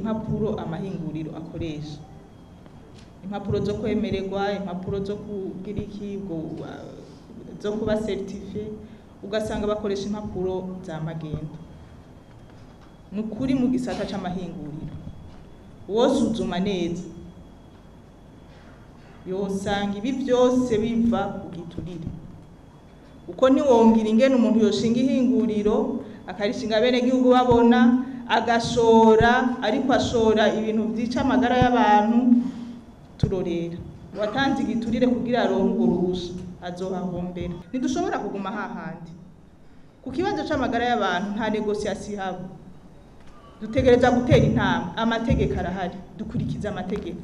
Impapuro amahinguriro akoresha, impapuro zo kwemererwa, impapuro zo kugira iki, ubwo zo kuba certifié, ugasanga bakoresha impapuro za magendo. Ni ukuri, mu gisata c'amahinguriro wosuzuma neza yosanga ibi byose biva ku giturire, uko ntiwongira ingene umuntu yoshinga ihinguriro, akarishinga bene gihugu babona, agashora, ariko ashora ibintu vyica amagara y'abantu turorera. Uwatanze igiturire kugira aronke urwo ruhusha azohahombera. Ntidushobora kuguma hahandi ku kibazo c'amagara y'abantu, nta négociation ihaba. Dutegereza gutera intambwe. Amategeko arahari, dukurikiza amategeko.